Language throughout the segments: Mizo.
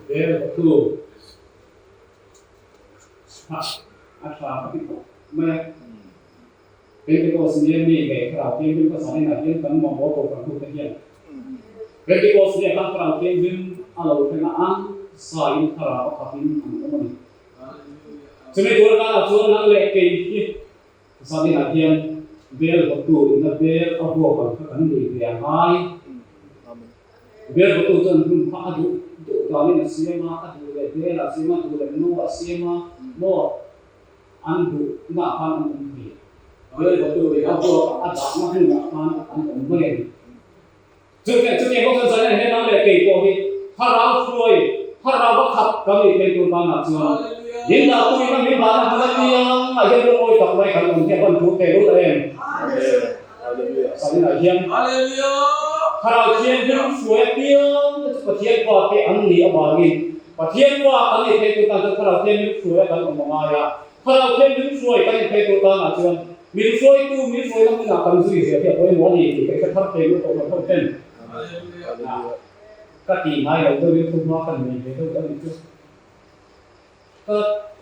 Bel hotu kha a tha ka ti khawp mai a. Pentecost nia mi leh Thlarau Thianghlim ka zan inah hian kan mamawh kohhran hute hian Pentecost nia khan Thlarau Thianghlim a lo thleng a, an saiin Thlarau a khatin an awm a ni. Chumi tur atana chuan nang leh kei hi zan inah hian bel hotu ina bel a vuak ang kha kan nei ve a ngai. Bel hotu chuan hmun kha a duh duh danin a siam a, a duh leh bel a siam a, a duh leh no a siam a, maw? An duhna khan an awm thei. Bel hotu leh a vuak a dahna hmunah khan an awm mai a ni. Chutiang chutiang bawk chuan Zaina hian nang leh kei pawh hi thlarau hruai, thlarau va khat kan nih theih tur danah chuan min dah tuina min dahna hmun apiang ah hian lungawi tak mai kan awm hi a van tur teh lul em? Zaina hian thlarau thianghlim hruai apiang te chu Pathian pa te an nih avangin Pathian pa kan nih theih tur tan chuan thlarau thianghlim hruai a kan awm a ngai a. Thlarau thianghlim hruai kan inphei tur tanah chuan min hruaitu, min hruaina hmunah kan zui zel hi a pawimawh a ni tih ka hre thar thei lutuk lo ho ten. Ka tih ngai lo deuhin thu hma kan nei ve deuh a nih chu. Ka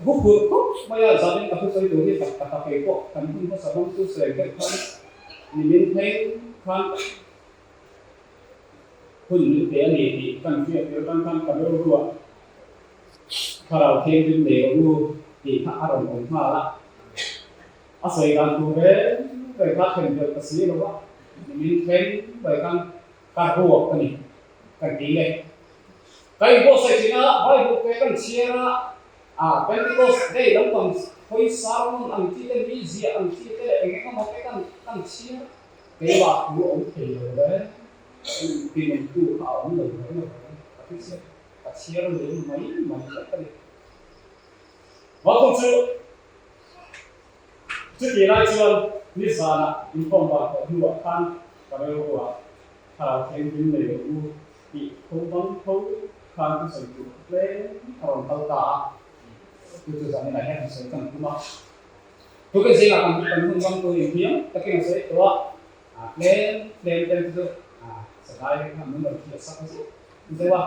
huphurh khawp mai a, zanin ka thusawi tur hi tak tak a kei pawh kan hun hmasa hmang chu sawi deuh khan ni min thleng khan hun min pe a ni tih kan hriat tir tan khan ka rilruah Thlarau Thianghlim nei rawh u tih kha a rawn awm nghal a. A sawi dan tur reng reng kha thlen belh ta si lo a, nimin thleng mai khan ka ruak a ni kan ti le. Ka inbuatsaih thin a, Bible te kan chhiar a, ah Pentecost day lampang hawi sermon ang chi te, mizia ang chi te leh eng eng emaw te kan kan chhiar a. Keimah thu a awm thei lo reng, tinawmtu kha a awm lo reng a vang ka ti chiah. Ka chhiar lem mai mai tlat a ni. Vauthawng chu chuti lai chuan nizanah inkhawm vang tawh hnuah khan ka rilruah thlarau thianghlim nei rawh u tih tho bang tho khan thusawi tur tlem a rawn kal ta a, chu chu zaninah hian han sawi kan tum a. Tukin zingah kan kan hun bang tur inhniam takin a sawi tawh a, tlem tlem tlem te chu sadai khan min rawn thiah sak zeuh zeuh a.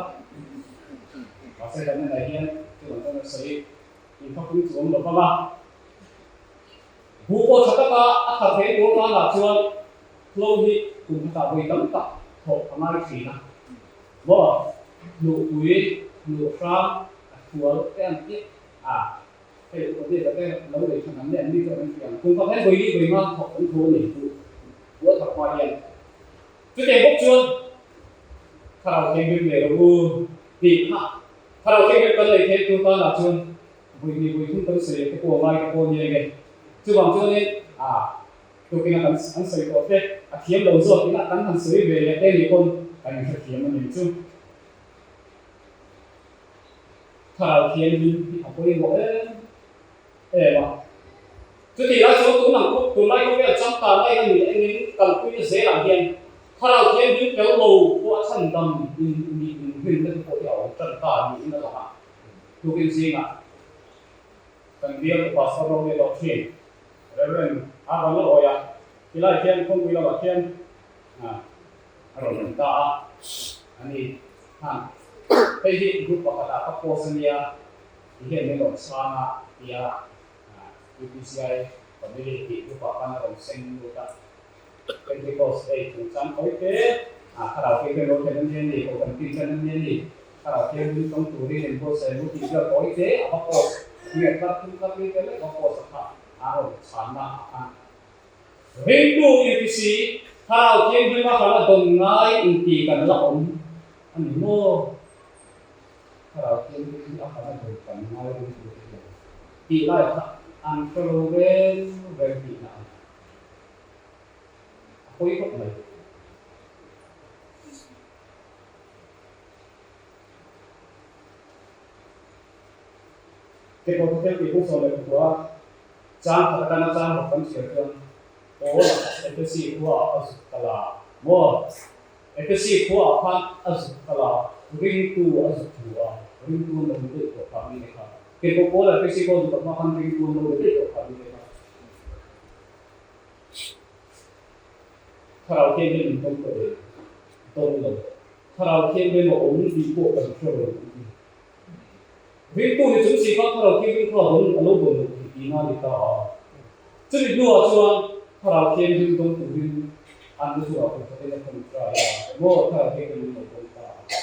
Mahse kan hnenah hian chuvang chuan a sawi inkhawpui chu awm lo vang a. Buh pawh tha taka a thar thei tur tanah chuan hlo hi kum khatah vawi tam tak thawh a ngai thin a. Maw hnuhpui, hnuhhrang, a thual te an ti a. Hei upa te lo lei than an ni an ni chuan an ti ang. Kum pakhat hian vawi li vawi nga thawk an thu a ni buh buh a thar hma hian. Chutiang bawk chuan Thlarau Thianghlim nei rawh u tih kha Thlarau Thianghlim kan lei theih tur tanah chuan vawi hnih vawi thum kan sawi te pawh a ngai te pawh a ni enge. Chuvang chuanin a tukin a kan an sawi tawh te a thiam lo zawk ina kan han sawi ve leh te nih pawn kan inhrethiam a ni chu. Thlarau Thianghlim hi a pawimawh em em a. Chutih lai chuan tun ang khawp tunlai khawvel changkang lai a nih engin kalpuina zelah hian Thlarau Thianghlim tel lo pawh a chhandam in nih inrinna te pawh hi a awm tan ta niin a lang a. Tukin zingah kan bial upa Pastor Rawleh thin Rev. Arvan Lawia tilai hian khawngpui lamah khian a rawn awm ta a, a ni khan hei hi group pakhatah ka post a nia ti hian min rawn chhang a tia UPCI family tih group ah khan a rawn seng lut a, Pentecost ei chungchang hawi te thlarau thianghlim lo thlen a nia ni, kohhran tin ṭan a nia ni, thlarau thianghlim tawng turin inbuatsaih ang u tih vel hawi te a va post nge tlar thum tlar li vel lek va post a kha a rawn chhanna ah khan Ringtu UPC Thlarau Thianghlim a kan a dawn ngai inti kan la awm a ni maw? Thlarau Thianghlim hi a kan a dawn kan ngai ringtu te hian tih lai kha an hre lo reng reng tihna a ni. A pawi khawp mai. Keipawh chu thil tih bawk sawn leh khua. Chang khat atanga chang ruk kan chhiar chuan Paul Ephesi khuaah a zuk kal a maw? Ephesi khuaah khan a zuk kal a, ringtu a zuk hmu a, ringtu an lo ni daih tawh kha mite kha. Keipawh Paul Ephesi khua zuk hma khan ringtu an lo ni daih tawh kha mite kha. Thlarau Thianghlim min tawng tawh em? Tawng lo. Thlarau Thianghlim a awm tih pawh kan hre lo. Ringtu ni chung si kha Thlarau Thianghlim kha a dawn a lo dawn lo thei tihna a ni ta a. Chumi hnuah chuan Thlarau Thianghlim dawng turin an lu chungah kum khatin a thawn trai a, maw Thlarau Thianghlim an lo dawng ta a.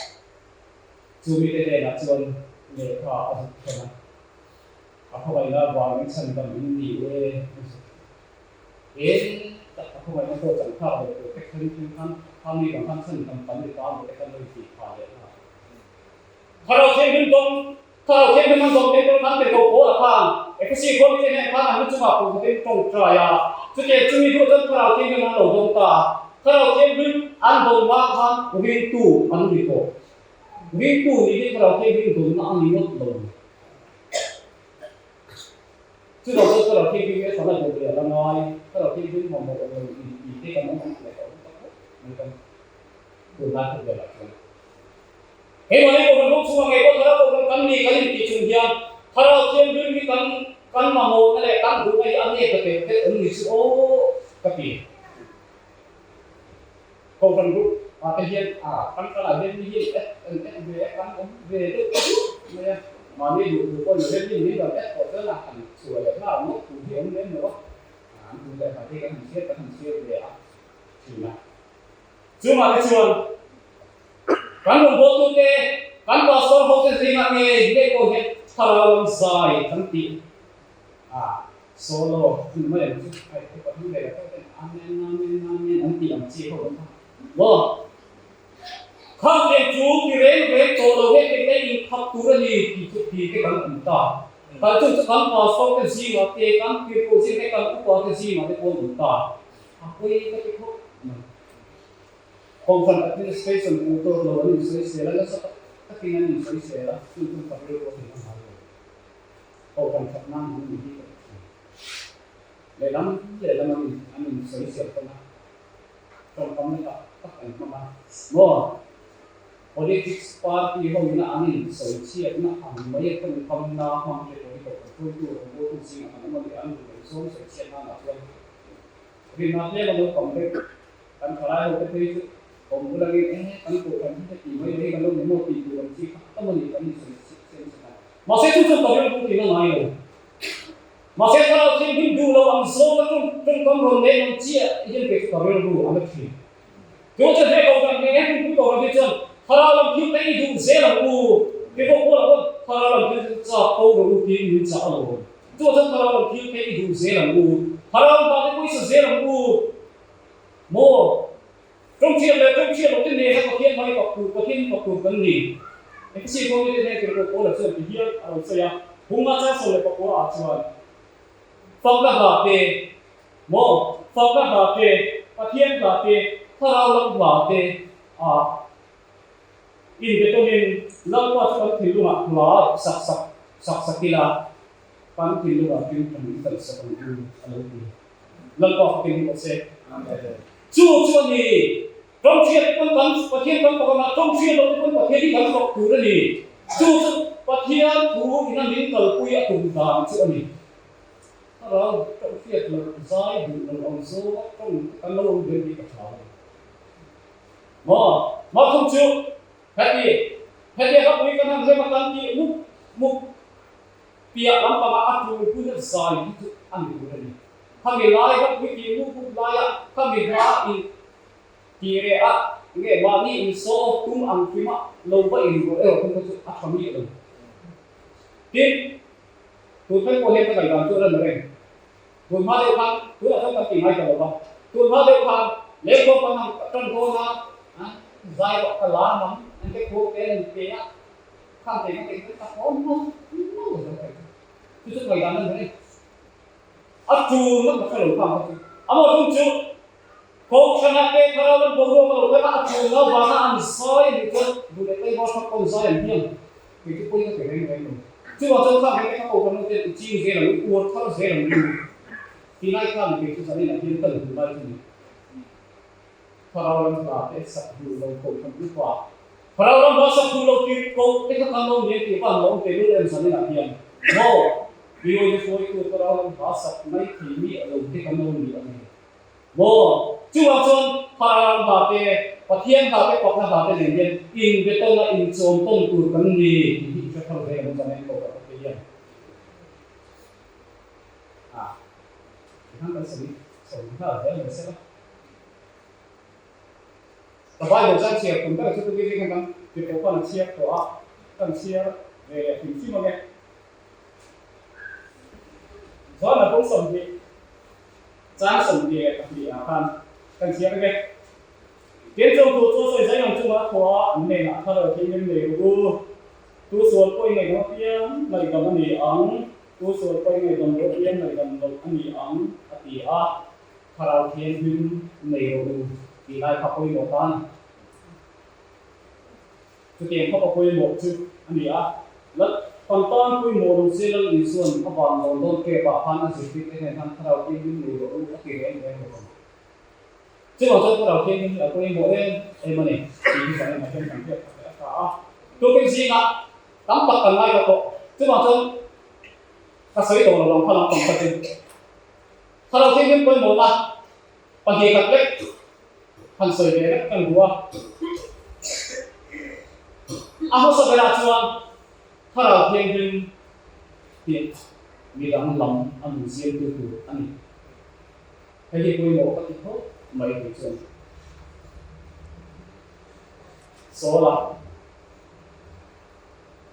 Chu mite hnenah chuan lehkha a zuk thawn a, A khawngaihna vangin chhandam in ni e a zuk thawn. Eng tak a khawngaihna pawh changthlak lo tur te khan khan khan khami vang khan chhandam kan ni ta maw te khan lo intih phah leh nghal. Thlarau Thianghlim dawng, Thlarau Thianghlim an dawng thei tur khan tirhkoh Paula khan Ephesi khua mite nen khan an lu chungah kum khatin tawngtai a. Chutiang chumi duh chuan Thlarau Thianghlim an lo dawng ta. Thlarau Thianghlim an dawn hma khan ringtu an ni tawh. Ringtu nih hi Thlarau Thianghlim dawnna a ni ngawt lo. Chuvang chuan Thlarau Thianghlim hi a thana dawn leh a la ngai. Thlarau Thianghlim mamawh lo inti te kan awm ang leh ka awm tak khawp mai kan tunlai khawvelah chuan. Keimahni Kohhran rawng chhunga ngei pawh Thlarau Kohhran kan ni kan intih chung hian Thlarau Thianghlim hi kan kan mamawhna leh kan duhna hi a nep ta tel tel awm ni chu aw ka ti. Kohhran group ah te hian a kan kalah hian mi hi et an et ve a kan awm ve deuh deuh mai a, mahni duh duh pawh ni lo hian mi min rawn et tawh chuan a han chhuah leh nghal ngawt tur hi awm lem lo a, an duh leh hna te kan han chhiar kan han chhiar ve a thin a. Chungah te chuan kan rawngbawltute, kan pastor hote zingah ngei ngei pawh hian thlarau lam zai kan tih a, solo hmun mai ang chu hei upa hming leh ho ten Amen, Amen, Amen an tih ang chi ho ang kha maw? Khang eng chu ti reng reng tawh lo hei eng lei inkhap tur a ni tih chu ti te kan awm ta. Kal chung chu kan pastor te zingah te, kan tirhkoh zingah te, kan upa te zingah te pawh an awm ta. A pawi ka ti khawp mai. Kohhran administration hmuh tawk lo an insawisel a, nasa tak takin an insawisel a, chu chu ka rilru a thei a ngai lo. Kohhran that nan an ni hi ka ti thin. Lehlam lehlam an in an insawisel tawn a, tawngkamna tak tak an hmang a. Maw? Politics party ho ina an insawichhiatna ang mai a tawngkamna hmang te pawh hi kohhran hruaitu rawngbawltu zingah kan awm a ni a, an duh loh zawng sawichhiat nanah chuan Rinna tlem a lo tam vek. Kan thalai ho te phei chu awm bul angin e kan kohhran hi heti mai mai kan lo ni maw tih tur ang chi kha tam a ni kan insawi chiah chiah a. Mahse chu chuan ka rilru tih na ngai lo. Mahse thlarau thianghlim duh lo ang zawng a tawng tawngkam rawn neih ang chiah hian kei chu ka rilru a la thin. Chu chuan he kohhran nge he tumpui kohhran hi chuan thlarau lam thil te i duh zel ang u. Keipawh Paula pawn thlarau lam thil chu chak ko rawh u tiin min chah alawm. Chu chuan thlarau lam thil te i duh zel ang u. Thlarau lam te pawisa zel ang u. Maw? Tawngṭhian leh tawngṭhian lote nena Pathian hmai fak tur, Pathian hi fak tur kan ni. Ephesi khua mite hnen tirhkoh Paula chuan ti hial a lo sawi a, Bunga chang 19 ah chuan, Fakna hla te, maw? Fakna hla te, Pathian hla te, thlarau lam hla te a inbetawmin Lalpa chu kan thinlungah hla sak sak sak sak ila, kan thinlungah hlim kan inkalsak ang u, a lo ti. Lalpa fakin rawh se. Chu chu a ni. Tawngṭhiat pawn kan Pathian kan fak anga, tawngṭhiat loh te pawn Pathian hi kan fak tur a ni. Chu chu Pathian thu ina min kalpui a tum dan chu a ni. Thlarau tawngṭhiat loh zai duh lo ang zawnga tawng kan lo awm ber hi ka hlau a ni. Maw? Mathum chu heti, hetia ka pui kan han rem a kan tih mup mup. Piah lampangah a tul hun a zai hi chu a ni tur a ni. Khami lai ka pui tih mup mup laia khami hla in tih reh a nge mahni in show off tum ang hrim a lo va in rawh erawh thung kha chu a tha miah lo. Tin, tun thleng pawh hian ka ngaihdan chu a la ni reng. Tun hma deuh khan tunah chuan kan ti ngai ta lo va, tun hma deuh khan lehkhaw kan han tan dawn a, zai rawh ka la mang an te khuak te an pe a, Khang thei ka tih tak awm lo lo lo thei chu chu ngaihdan a ni reng. A tul na ka hre lo khang kha chu. Amaw thung chu Kohhrana te thlarau lam boruak a lo thleng a, a tul na vanga an zai a nih chuan duh leh tlaivar thak pawn zai an hiam kei chu pawi ka ti reng reng lo. Chuvang chuan khang thei te kha Kohhran ho ten i ching zel ang u, uar thar zel ang u ti lai khan kei chu zanin ah hian ka la duh lai chu ni. Thlarau lam hla te sak duh lo Kohhran upa Thlarau lam hla sak duh lo tir ko te kha kan lo ni tih van lo awm teh lul em zanin ah hian maw Biawina hruaitu thlarau lam hla sak mai thei mi a lo te kan lo ni a ni maw Chuvang chuan thlarau lam hla te Pathian hla te pakna hla te nen hian inbetawn a inchawm tawn tur kan ni tih hi i hre thar ve ang zanin Kohhran. A, tikhan kan sawi sawi nghal zel mai sela. Ka Bible chuan chhiar tum ber chu tukin zing khan kan tirhkoh pawn a chhiar tawh a, kan chhiar ve leh hrim hrim ang e. Chuan a bung 20 chang 22 ah khan kan chhiar ang e. Tin chung thu chu sawi zai ang chungah a thaw a, an hnenah thar lo thing rim nei rawh u. Tu sual pawh i ngaihdam apiang ngaihdam a ni ang, tu sual pawh i ngaihdam loh apiang ngaihdam loh a ni ang, a ti a. Thlarau Thianghlim nei rawh u tih lai kha pawimawh ta a ni. Chutiang khawpa pawimawh chu a ni a, Lal kan tan pawimawh lo se Lal Isua'n a van lawn dawn kep ah khan a zirtirte hnen khan Thlarau Thianghlim nei rawh u a ti reng reng lo ang. Chuvang chuan Thlarau Thianghlim hi a pawimawh em em a ni tih hi kan en atang kan hriat khat leh a tha a. Tukin zingah tam tak kan ngaithla tawh. Chuvang chuan ka sawi tawh lo ang kha lampang kha chu. Thlarau Thianghlim pawimawhna 2 khat lek han sawi ve vek kan duh a. A hmasa berah chuan Thlarau Thianghlim tih midang lam a nun siamtu tur a ni. Hei hi pawimawh ka ti khawp mai tih chuan Saul-a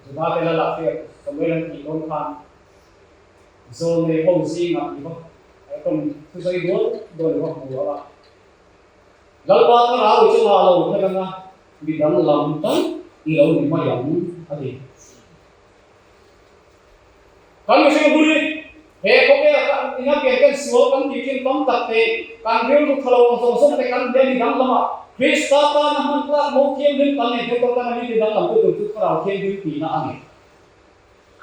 Juda te lal ah hriat Samuel an tih dawn khan Zawlnei ho zingah i va tawng thusawi dual dual i va hmu a. Lalpa thlarau i chungah lo hre reng a, midang lam tal i lo ni mai ang, a ti. Kan mihring hlui he khawvel kan ina pian kan sual kan tih thin tam tak te, kan rilru tha lo ang zawng zawng te kan hliah midang lamah Krista tana hman tlak mo thianghlim kan nei thei tawh tan a mi midang lam tu tur chu thlarau thianghlim tihna a ni.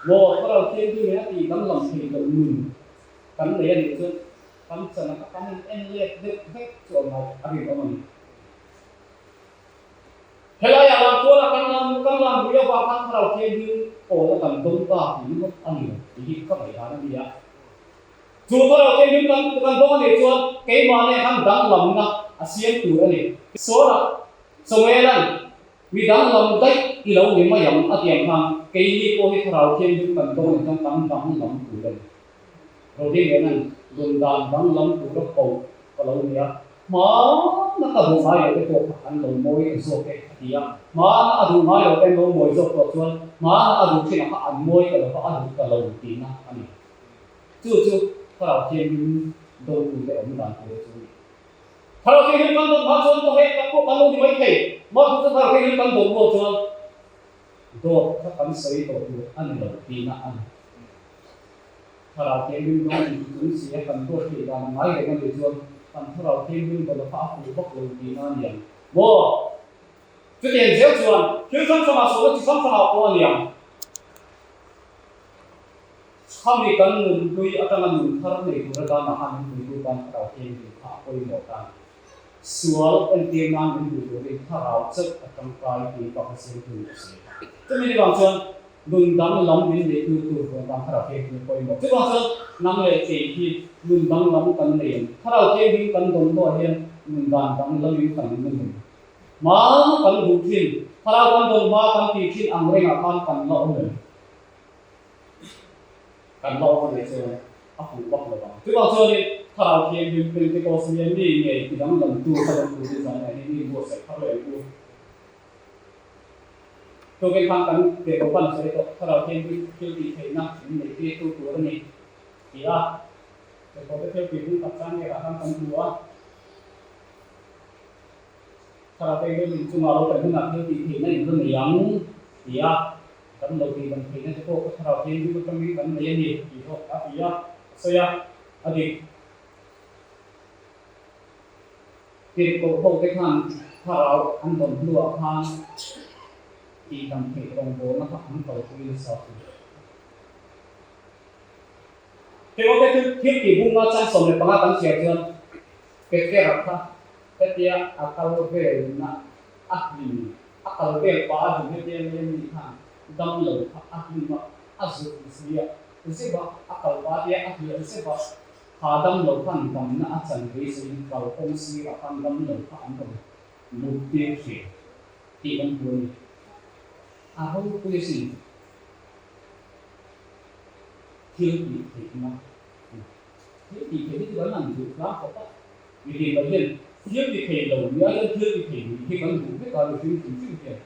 Maw thlarau thianghlim in a tih danglam thei loh nun kan nei a nih chuan kan chan a kan in en let deuh vek chu a ngaih a rinawm a ni. Helaiah lamtualah kan lam kan lam rui avang khan thlarau thianghlim pawlna kan dawng ta tih ngawt a ni lo tih hi ka ngaihdan a ni a. Chu thlarau thianghlim kan kan dawng a nih chuan keimah nen khan danglamna a siam tur a ni. Sawrah Samuelan Mi danglam daih i lo ni mai ang a ti ang khan keini pawh hi thlarau thianghlim kan dawng ang chuan kan danglam tur a ni. Roding Lianan lun dan danglam tura koh ka lo ni a, hmana ka duh ngai loh te pawh kha an lo mawi ta zawk e a ti a, hmana a duh ngai loh te an lo mawi zawk tawh chuan hmana a duh thinah kha an mawi ta lo va a duh ta lo tihna a ni. Chu chu thlarau thianghlim dawngtute awm dan tur chu a ni. Thlarau Thianghlim kan dawn hma chuan pawh hei tak pawh kan lo ni mai thei. Mahse chu Thlarau Thianghlim kan dawn rual chuan dawt kha kan sawi tawh tur a ni lo tihna a ni. Thlarau Thianghlim dawn in chung si a kan dawt theih dan a ngai reng a nih chuan kan Thlarau Thianghlim dawn a kha a fuh vak lo tihna a ni ang maw? Chutiang zel chuan thil hrang hrangah sawhna chi hrang hrangah pawh a ni ang. Khami kan nun hlui atanga nun thar nei tur atan a han inpuitu tan thlarau thianghlim kha a pawimawh tan. Sual entir nan min duh turin thlarau chauh a tangkai tih bak a siamtu a sawi kha. Chumi ni vang chuan nun dang lam min neitu tur tur atan thlarau thianghlim a pawimawh. Chuvang chuan nang leh kei hi nun dang lam kan nei ang. Thlarau thianghlim kan dawn hnuah hian nun dan dang lamin kan nunun. Hma kan duh thin, thlarau kan dawn hma kan tih thin ang rengah khan kan la awm em? Kan la awm a nih chuan a fuh vak lo ang. Chuvang chuanin Thlarau Thianghlim Pentecost nia mi ngei ti danglamtu kha dang turin zan leh ni buatsaih thar leh ang u. Tukin khan kan tirhkoh khan a sawi tawh, Thlarau Thianghlim thil tih theihna min neih tir tu tur a ni ti a. Tirhkohte thil tih hung tak chang velah khan kan hmu a. Thlarau Thianghlim inchungah lo kan hunah thil tih theihna in la nei ang ti a. Kan lo tih dam theihna te pawh ka thlarau thianghlim atangin kan nei a ni tih pawh a ti a, a sawi a, a dik. Tirhkoh ho te khan thlarau an dawn hnuah khan tih dam theih rawngbawlna kha an kalpui nasa a ni. Heng te thil tih bunga chang 15 kan chhiar chuan Petera kha hetia a kal velna a hlim, a kal vel pah a hlim hetia mai a mi khan dam lo kha a hlim a, a zuk zui a, zep a, a kal pah tia a hliah zep a, kha dam lo khan damna a chan beiseiin kal kawng sirah khan dam lo kha an rawn mut tir thin tih kan hmu a ni. A ropui asin thil tih theihna a ni. Thil tih theih hi chu kan han duh tlang khawp a, mi tin mai hian thil ti thei lo ni ai chuan thil ti thei ni hi kan duh vek a, mihring hrim hrim hian.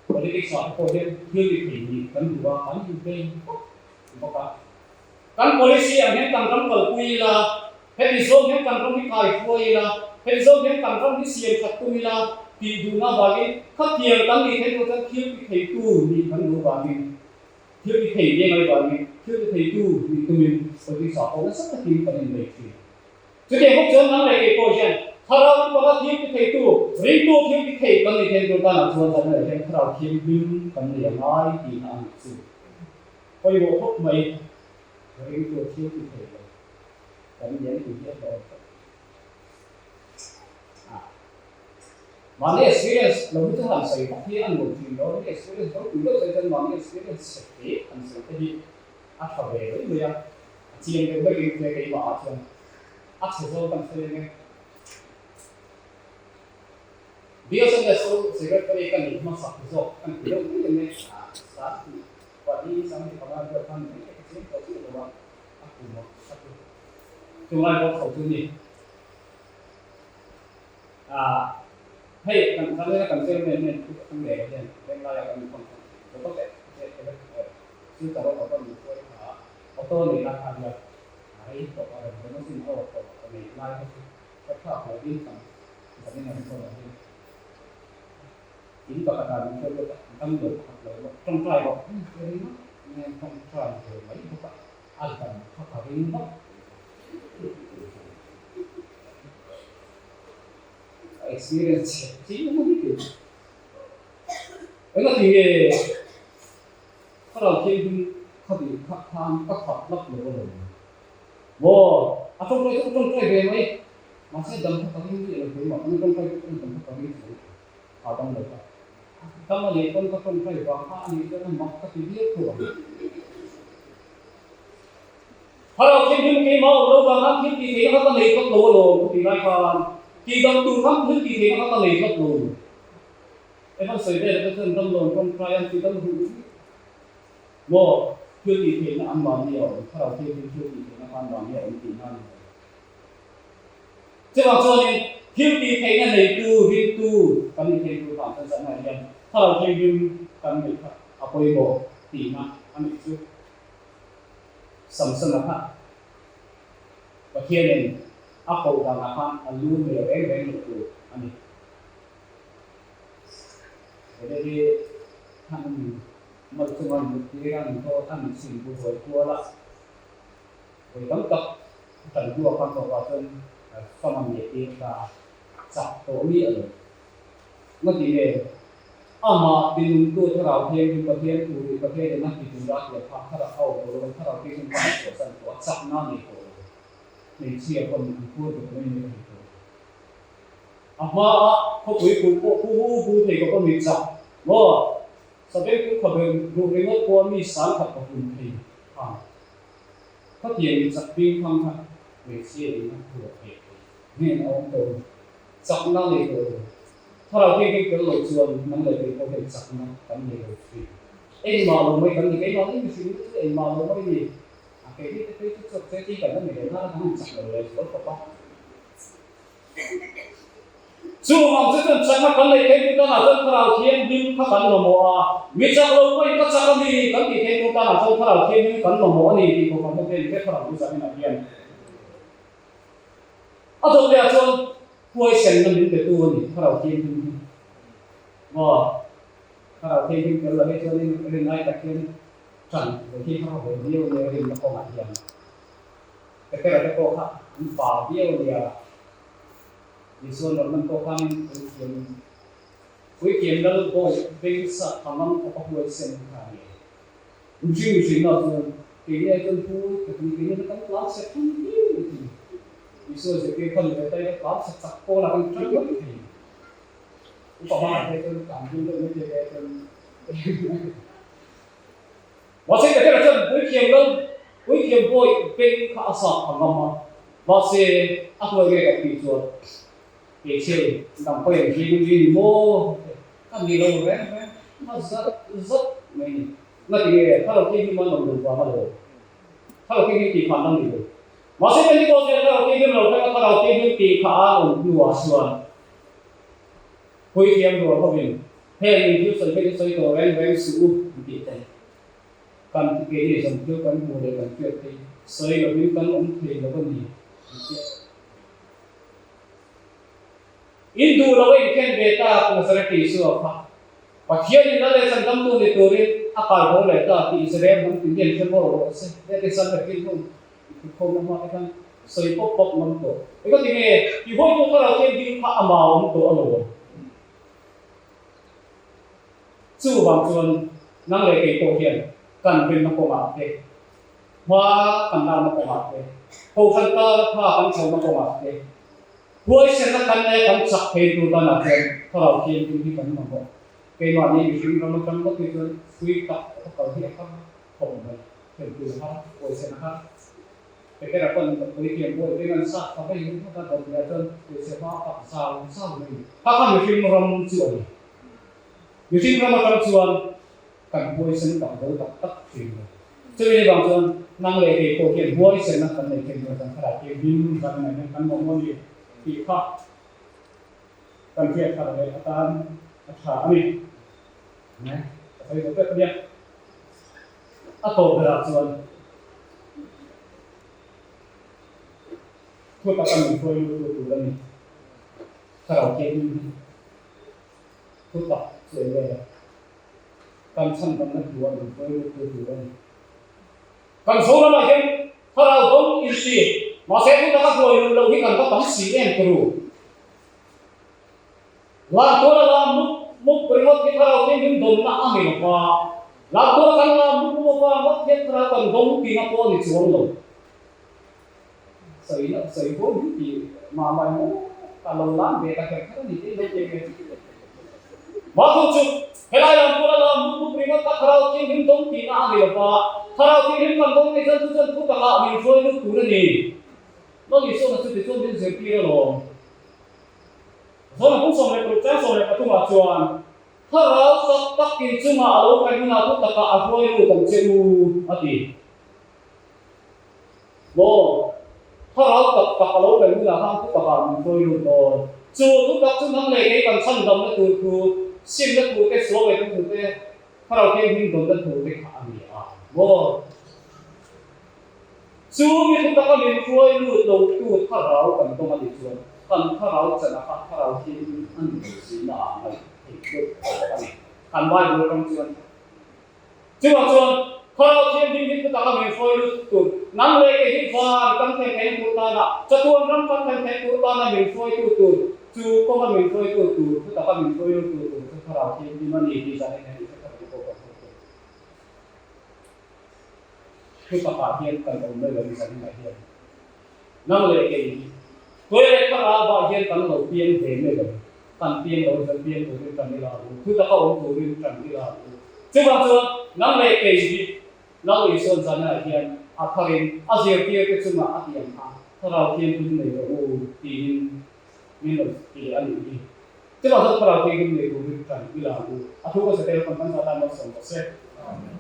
Politics ah te pawh hian thil ti thei ni kan duh a, kan inbei bawk bawk a. Kan policy ang hian kan ram kalpui ila, heti zawng hian kan ram hi kaihruai ila, heti zawng hian kan ram hi siam that tum ila tih duhna avangin khatiang kan nih theih tur chuan thil ti theitu nih kan duh avangin thil ti thei nia ngai vangin thil ti theitu nih tumin politics ah pawh nasa takin kan inbei thin. Chutiang bawk chuan nang leh kei pawh hian Thlarau lampanga thil ti theitu, ringtu thil ti thei kan nih theih tur tanah chuan zan leh hian Thlarau Thianghlim kan nei a ngai tihna a nih chu. Pawimawh khawp mai, ringtu thil ti thei lo kan ni an tih hi a hlawh khawp. Mahni experience lo hi chu han sawi vak hi a nuam thin lo, mi experience ropui deuh sawi chuan mahni experience chhe te han sawi te hi a tha ve mai mai a, a chiang deuh vekin tia keimah ah chuan a chhe zawk kan sawi ang e. Bial Sunday School Secretary ka nih hmasak zawk kan ti deuh mai ang e, a sat pali 25 vel khan ni mai ka chiang tawh chiah lo a, a kum a kha chu chunglai bawk chho chu ni. Hei kan kan lena kan chairman hian thu kan leh hian venglai ah kan inkhawm thung thin lo tak e chu ta rawh ka min hruai kha auto nei lai kha nia a rei tawh a rawn rawn asin aw tawh ka nei lai kha chu ka thlak lo in kan kan in an khawn ah hian in pakhat ah min hruai deuh a dam lo pakhat lo bawk tawngtai bawk ka ring a nge tawngtai ve mai bawk a a dam kha ka ring vak. Experience chhe chi na hi kei engah ti nge thlarau thianghlim kha tih kha khan ka khat lap lo a lo maw a tawngtai chu ka tawngtai ve mai mahse dam kha ka ring miah lo keimah kan tawngtai pawh chuan dam kha ka ring tho a dam lo kha dam a nih pawn ka tawngtai vang kha a nih chuan a mak ka ti viau tho ang. Thlarau Thianghlim keimah awm lo vang khan thil tih theihna kha ka nei tlat lo alawm ka ti lai khan tihdam tur khan thil tih theihna kha ka nei tlat lo. Evan sawi vel te chuan damlo an tawngtai an tihdam duh duh maw thil tih theihna an mahni a awm Thlarau Thianghlim thil tih theihna kha an mahni a awm tihna a ni lo. Chuvang chuanin thil tih theihna neitu ringtu kan nih theih tur vang chuan zanah hian Thlarau Thianghlim kan neih kha a pawimawh tihna a nih chu. Samsona kha Pathianin a koh danah khan a lu mel reng reng loh tur a ni. Hete hi khan a min mal chunga an mut tir a, an tawt a, an chhim bu huai kual a, vawi tam tak a tan hnuah khan tawpah chuan fam an neih tir ta a, chak tawh mi a lo. Ngati nge? Amah tinungtu Thlarau Thianghlim Pathian thu hi Pathian in a ti tur a tia kha Thlarau a awm tawh lo, Thlarau Thianghlim khan a chhuahsan tawh a, chakna a nei tawh lo. Hmeichhia pawn an phur vet mai mai thei tawh lo. A hma a khawpui kulh pawh pu hu hu thei khawp a mi chak maw? Sabeng chu khabe ruh ringawt pawh a mi 10,000 ka hun thei khan khatiang mi chak bing thang kha hmeichhia in a phur thei thei hnen a awm tawh lo. Chakna nei tawh lo. Thlarau Thianghlim tel lo chuan nang leh kei pawh hian chakna kan nei lo thin. Engmah lo mai kan ni, keimah ni mihring te chu engmah lo mai ni. A keini te phei chu chawp che chi kan la ni lo nana kan han chak lo leh zual khawp a. Chuvang chu chuan chakna kan nei thei tu tanah chuan Thlarau Thianghlim kha kan mamawh a, mi chak lo pawhin ka chak a ni kan tih thei tu tanah chuan Thlarau Thianghlim kan mamawh a ni tih pawh kan hmu thei ni Thlarau Bizaminah hian. A dawt leh ah chuan huaisenna min pe tu a ni, Thlarau Thianghlim hi. Maw? Thlarau Thianghlim tel lo hi chuanin rinai tak hian ṭan ve hi har ve viau nia rinna kawngah hian. Petera te pawh kha an pa viau nia. Isuan rawn lan pawh khanin puithiam puithiam lal bawi bengsa thangang khawpa huaisen kha a ni. Mihring mihrinna chuan keini ai chuan pu tak ni keini kan tlan chhe thung viau mai thei. Isua zirtir kha ni ve ta ila tlan chhe chak pawl ah kan tang mai thei. Upa hmangah te chuan tlan dun deuh mai thei te chuan Mahse Petera chuan puithiam lal puithiam bawi beng kha a sap a ngam a, mahse a hnuai nge kan tih chuan hmeichhe dang pawhin an ring ri ni maw ka ni lo reng reng a zat zat mai ni. Ngati nge Thlarau Thianghlim a nawm lo vang a lo? Thlarau Thianghlim tih kha an la ni lo. Mahse Pentecost hian Thlarau Thianghlim lo thleng a, Thlarau Thianghlim tih kha an awm hnuah chuan Puithiam rual hovin heng in thil sawi phei chu sawi tawh reng reng suh u an tih te. Kan keini zawng thil kan hmuh leh kan hriat te sawi lovin kan awm thei lo a ni an ti a. In duh lo a inkhen ve tak Nazareth Isua kha Pathian in lal leh chandamtu ni turin a kal bo leh ta tih Israel hnam tin hian hre maw rawh se. Heti san leh thil hmun thutkhawmna hma te khan sawi pawp pawp ngam tawh. Engati nge i hawitu thlarau thianghlim kha a mau awm tawh alawm. Chuvang chuan nang leh kei pawh hian kan rinna kawngah te, hma kan lakna kawngah te, kohhran tana hma kan chhohna kawngah te, Huaisenna kan leh kan chak thei tur danah chuan thlarau thianghlim hi kan mamawh. Keimahni mihring ram atang ngawt hi chuan pui tak a kal hi a har khawp mai. Thlen tur a har, huaisen a har. Petera pawn pui thiam bawi beng an sat kha hei hun hmata dawt leh chuan hmeichhe hma pak zau zau mai. Kha kha mihring ram chu a ni. Mihring ram atang chuan kan huaisen tak zo tak tak thin lo. Chumi ni vang chuan nang leh kei pawh hian huaisenna kan nei thei tur kan thlarau thianghlim kan ngaih hian kan mamawh a ni tih kha kan hriat thar leh atan a tha a ni. Ka sawi zo tep nia. A tawp berah chuan thu taka min hruai lut tu tur a ni. Thlarau thianghlim hi thu tak chu eng nge? Kan chhandamna thu a min hruai lut tu tur a ni. Kan Zoramah hian thlarau dawng inti, mahse thu taka hruai luh loh hi kan va tam si em turu. Lantuala lam mup mup ringawt hi thlarau thianghlim dawnna a ni lo va, Lantuala kan lam mup mup avang ngawt hian thlarau kan dawng tina pawh a ni chuang lo. Sawi loh sawi huai hi tih mah mai maw ka lo lan ve ta kher kher a ni tih lo ti ve. Mahthung chu helai lam pawh la lam mup mup ringawt kha Thlarau Thianghlim dawng tihna a ni lo va, Thlarau Thianghlim kan dawng nei chuan chu chuan thu takah min hruai lut tur a ni. Lal Isuana chu tichuan min zirtir alawm. Zawn a pum 16 chang 13 ah chuan Thlarau tak takin chungah a lo kai hunah thu takah a hruai lut ang che u a ti. Maw? Thlarau tak tak a lo kal hunah khan thu takah min hruai lut dawn. Chu thu tak chu nang leh kei kan chhandamna tur thu, simna thu te, sual ngaihna thu te, Thlarau Thianghlim dawnna thu te kha a ni a. Maw? Chu mi thu taka min hruai lut lo tu Thlarau kan dawng a nih chuan kan Thlarau chana kha Thlarau Thianghlim a ni lo zina ah ngaih theih deuh tawh a ni. Kan Bible ram chuan Chuvang chuan, Thlarau Thianghlim hi thutak a min hruai lut tur, nang leh kei hi van kan thlen theihna tur tana, chatuan ram kan thlen theih tur tana min hruaitu tur, chu kawnga min hruaitu tur, thutak a min hruai lut tur tur chu Thlarau Thianghlim a ni tih zan hian i hre thar ang pawh kan hmu thei. Thutakah hian kan awm mai lo zan inah hian nang leh kei hi tuai leh Thlarauah hian kan lo piang ve mai lo. Kan piang lo hian piang turin tan ila ang u, thutak a awm turin tan ila ang u. Chuvang chuan nang leh kei hi Lal Isuan zanah hian a tharin a zirtirte chungah a ti ang kha, Thlarau Thianghlim nei rawh u tiin min rawn ti leh a nih hi. Chuvang chuan Thlarau Thianghlim nei turin tan ila ang u. A thu ka satel kan kan zah tan malsawm rawh se. Amen.